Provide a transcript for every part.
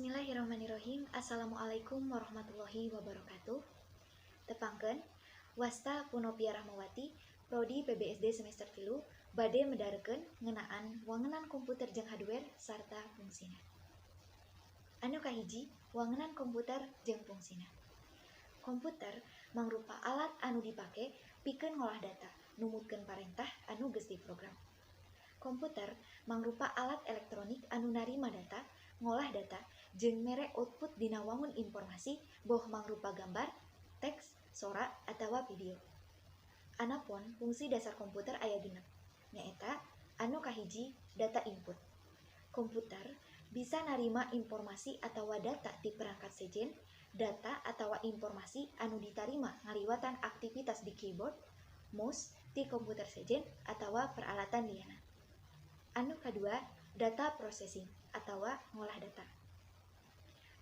Bismillahirrahmanirrahim. Assalamualaikum warahmatullahi wabarakatuh. Tepangkeun, wasta Punopia Rahmawati, Prodi PBSD semester 3, bade medarkeun ngeunaan wangenan komputer jeung hardware sarta fungsina. Anu kahiji, wangenan komputer jeung fungsina. Komputer mangrupa alat anu dipake pikeun ngolah data, numutkeun parentah anu geus diprogram. Komputer mangrupa alat elektronik anu narima data, ngolah data, jeung mere output dina wangun informasi boh mangrupa gambar, teks, sora, atawa video. Anapun fungsi dasar komputer aya 6, nyaeta anu kahiji, data input. Komputer bisa narima informasi atawa data ti perangkat sejen, data atawa informasi anu ditarima ngaliwatan aktivitas di keyboard, mouse ti komputer sejen atawa peralatan liana. Anu kadua, data processing atawa ngolah data.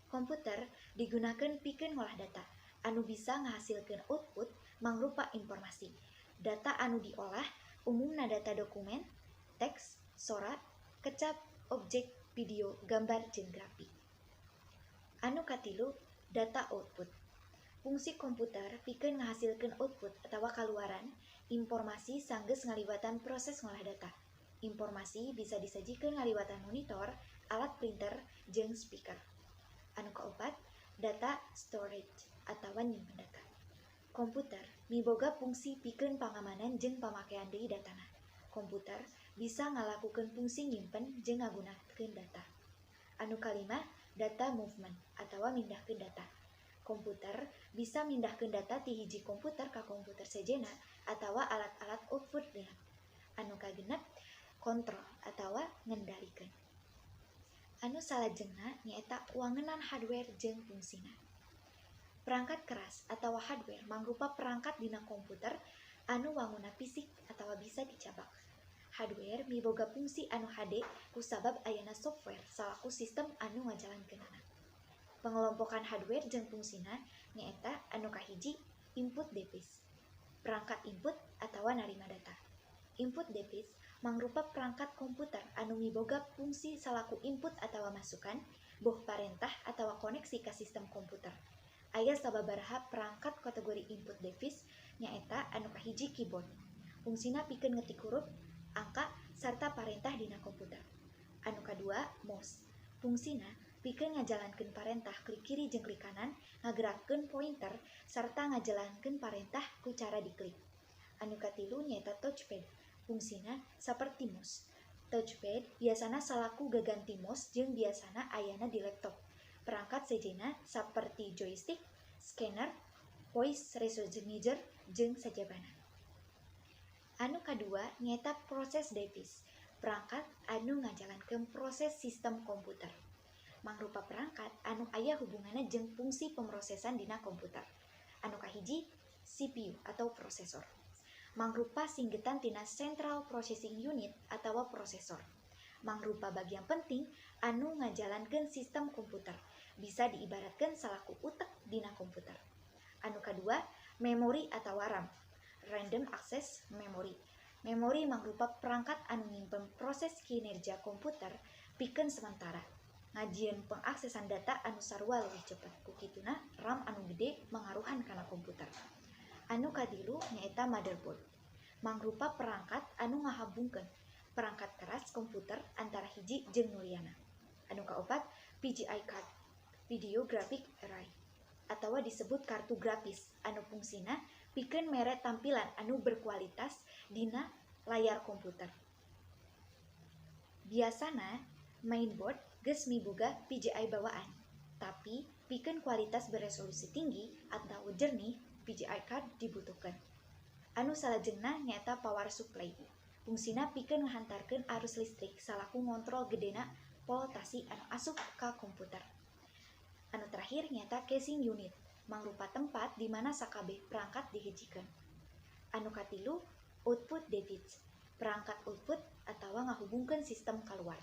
Komputer digunakeun pikeun ngolah data anu bisa ngahasilkeun output mangrupa informasi. Data anu diolah umumna data dokumen, teks, sora, kecap, objek, video, gambar jeung grafik. Anu katilu, data output. Fungsi komputer pikeun ngahasilkeun output atawa kaluaran informasi sanggeus ngaliwatan proses ngolah data. Informasi bisa disajikeun ngaliwatan monitor, alat printer, jeung speaker. Anu kaopat, data storage atawa nyimpen data. Komputer miboga fungsi pikeun pangamanan jeung pamakean deui datana. Komputer bisa ngalakukeun fungsi nyimpen jeung ngagunakeun data. Anu kalima, data movement atawa mindahkeun data. Komputer bisa mindahkeun data ti hiji komputer ka komputer sejenna atawa alat-alat output lian. Anu kagenep, kontrol atawa ngendalikeun. Anu salajengna nyaeta wangenan hardware jeung fungsina. Perangkat keras atawa hardware mangrupa perangkat dina komputer anu wangunna fisik atawa bisa dicabak. Hardware miboga fungsi anu hade kusabab ayana software salaku sistem anu ngajalankeunana. Pengelompokan hardware jeung fungsina nyaeta anu kahiji, input device. Perangkat input atawa narima data. Input device mangrupa perangkat komputer anu miboga fungsi salaku input atawa masukan, boh parentah atawa koneksi ka sistem komputer. Aya sababaraha perangkat kategori input device, nyaeta anu kahiji, keyboard. Fungsina pikeun ngetik huruf, angka, sarta parentah dina komputer. Anu kadua, mouse. Fungsina pikeun ngajalankeun parentah klik kiri jeung klik kanan, ngagerakkeun pointer, sarta ngajalankeun parentah ku cara diklik. Anu katilu nyaeta touchpad. Fungsina saperti mouse. Touchpad biasana salaku gaganti mouse jeung biasana ayana di laptop. Perangkat sejenna saperti joystick, scanner, voice recognizer, jeung sajabana. Anu kadua nyaeta proses device, perangkat anu ngajalankeun proses sistem komputer. Mangrupa perangkat anu aya hubunganna jeung fungsi pemrosesan dina komputer. Anu kahiji, CPU atau prosesor. Mangrupa singgetan tina Central Processing Unit atawa prosesor. Mangrupa bagian penting anu ngajalankeun sistem komputer. Bisa diibaratkeun salaku utek dina komputer. Anu kadua, memori atawa RAM, Random Access Memory. Memori mangrupa perangkat anu nyimpen proses kinerja komputer pikeun sementara. Ngajieun pengaksesan data anu sarua leuwih cepet. Ku kituna RAM anu gede mangaruhan kana komputer. Anu katilu nyaeta motherboard. Mangrupa perangkat anu ngahabungkeun perangkat keras komputer antara hiji jeung nu liana. Anu kaopat, VGA card, Video Graphic Array, atawa disebut kartu grafis anu fungsina pikeun mere tampilan anu berkualitas dina layar komputer. Biasana mainboard geus miboga VGA bawaan, tapi pikeun kualitas beresolusi tinggi atau jernih, VGA card dibutuhkeun. Anu salajengna nyaeta power supply. Fungsina pikeun ngahantarkeun arus listrik salaku ngontrol gedena voltasi anu asup ka komputer. Anu terakhir nyaeta casing unit, mangrupa tempat di mana sakabeh perangkat dihijikeun. Anu katilu, output device, perangkat output atawa ngahubungkeun sistem kaluar.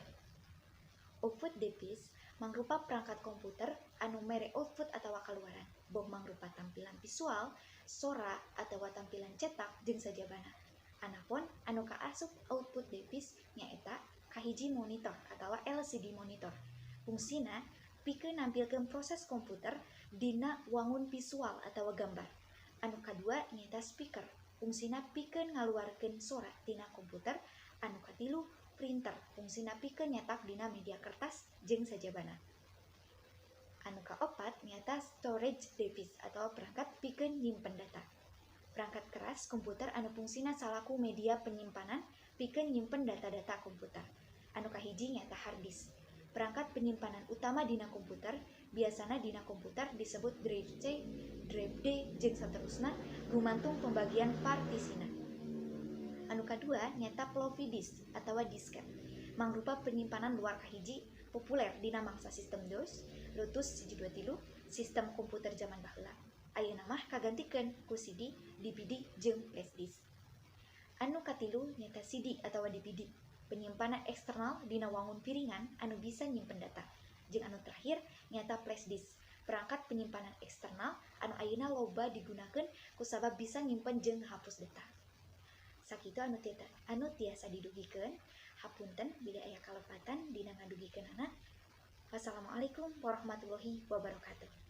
Output device mangrupa perangkat komputer anu mere output atawa kaluaran, boh mangrupa tampilan visual, sora, atawa tampilan cetak jeung sajabana. Anapun anu kaasup output device nyaeta kahiji, monitor atawa LCD monitor. Fungsina pikeun nampilkeun proses komputer dina wangun visual atawa gambar. Anu kadua nyaeta speaker, fungsina pikeun ngaluarkeun sora tina komputer. Anu katilu printer, fungsina pikeun nyetak dina media kertas jeung sajabana. Anu kaopat nyaeta storage device atau perangkat pikeun nyimpen data. Perangkat keras komputer anu fungsina salaku media penyimpanan pikeun nyimpen data-data komputer. Anu kahiji nyaeta hard disk. Perangkat penyimpanan utama dina komputer, biasana dina komputer disebut drive C, drive D, jeung saterusna gumantung pembagian partisina. Anu kadua nyaeta floppy disk atawa disket. Mangrupa penyimpanan luar kahiji populer dina mangsa sistem DOS, Lotus 123, sistem komputer zaman baheula. Ayeuna mah kagantikeun ku CD, DVD, jeung flash disk. Anu katilu nyaeta CD atawa DVD, penyimpanan eksternal dina wangun piringan anu bisa nyimpen data. Jeung anu terakhir nyaeta flash disk, perangkat penyimpanan eksternal anu ayeuna loba digunakeun kusabab bisa nyimpen jeung ngahapus data. Sakitu anu tiasa didugikeun, hapunten bilih aya kalepatan dina ngadugikeunana. Wassalamualaikum warahmatullahi wabarakatuh.